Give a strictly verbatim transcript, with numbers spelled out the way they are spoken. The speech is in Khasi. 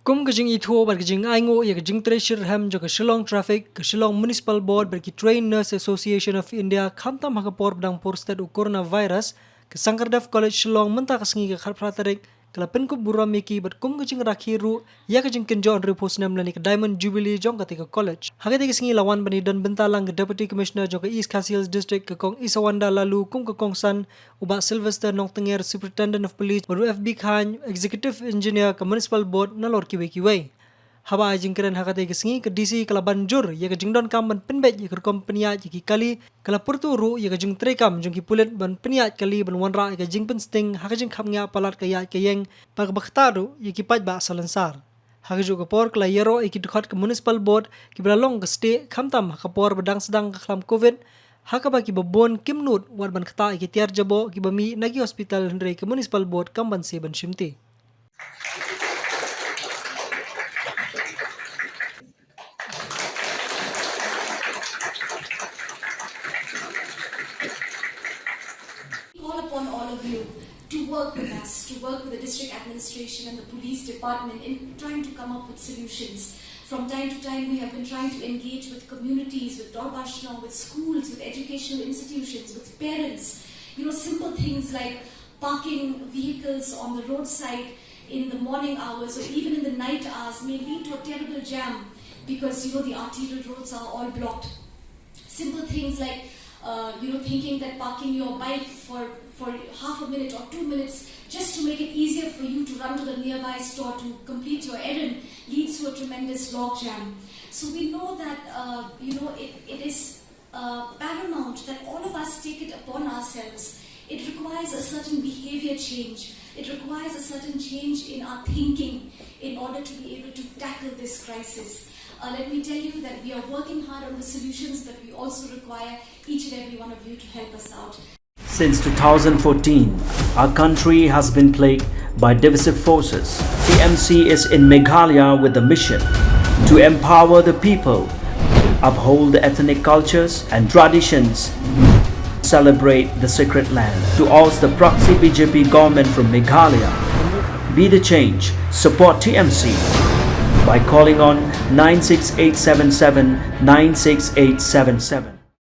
Kum ka jingithuh bad ka jingainguh ïa ka jingtrei shitrhem jong ka Shillong Traffic, ka Shillong Municipal Board bad ki Trained Nurse Association of India, khamtam ha ka por ba dang pur stet u coronavirus, ka Sankardaf College Shillong mynta ka sngi ka khatphra tarik ka la pynkup burom ïa ki bad kum ka jingrakhe ruh ïa ka jingkynjoh hynriewphew snem lane ka Diamond Jubilee jong katei ka college. Ha katei ka sngi la wan ban ïadon bynta lang ka Deputy Commissioner jong ka East Khasi Hills District, ka Kong Isawanda Laloo, kum ka kongsan, u Bah Sylvester Nongtnger, Superintendent of Police, bad u F B Khan, Executive Engineer ka Municipal Board, nalor kiwei kiwei. Haba ai jingkren ha katei ka sngi, ka D C ka la ban jur ïa ka jingdonkam ban pynbeit ïa ka rukom pynïaid ïa ki kali, ka la pyrtuh ruh ïa ka jingtreikam jong ki pulit ban pynïaid kali ban wanrah ïa ka jingpynsting ha ka jingkhapngiah palat ka ïaid ka ïeng, bad kaba ktah ruh ïa ki paidbah salonsar. Ha kajuh ka por ka la ïaroh ïa ki dkhot ka Municipal Board kiba la long ka stieh, khamtam ha ka por ba dang sdang ka khlam Covid, ha kaba kiba bun kim nud wat ban ktah ïa ki tiar jaboh kiba mih na ki hospital, hynrei ka Municipal Board kam banse ban shimti. Call upon all of you to work with us, to work with the district administration and the police department in trying to come up with solutions. From time to time, we have been trying to engage with communities, with Dorbar Shillong, with schools, with educational institutions, with parents. You know, simple things like parking vehicles on the roadside in the morning hours or even in the night hours may lead to a terrible jam because, you know, the arterial roads are all blocked. Simple things like, uh, you know, thinking that parking your bike for, for half a minute or two minutes just to make it easier for you to run to the nearby store to complete your errand leads to a tremendous logjam. So we know that, uh, you know, it, it is uh, paramount that all of us take it upon ourselves. It requires a certain behavior change. It requires a certain change in our thinking in order to be able to tackle this crisis. Uh, let me tell you that we are working hard on the solutions, but we also require each and every one of you to help us out. Since two thousand fourteen, our country has been plagued by divisive forces. T M C is in Meghalaya with the mission to empower the people, uphold the ethnic cultures and traditions, celebrate the sacred land, to oust the proxy B J P government from Meghalaya. Be the change. Support T M C by calling on nine six eight seven seven nine six eight seven seven.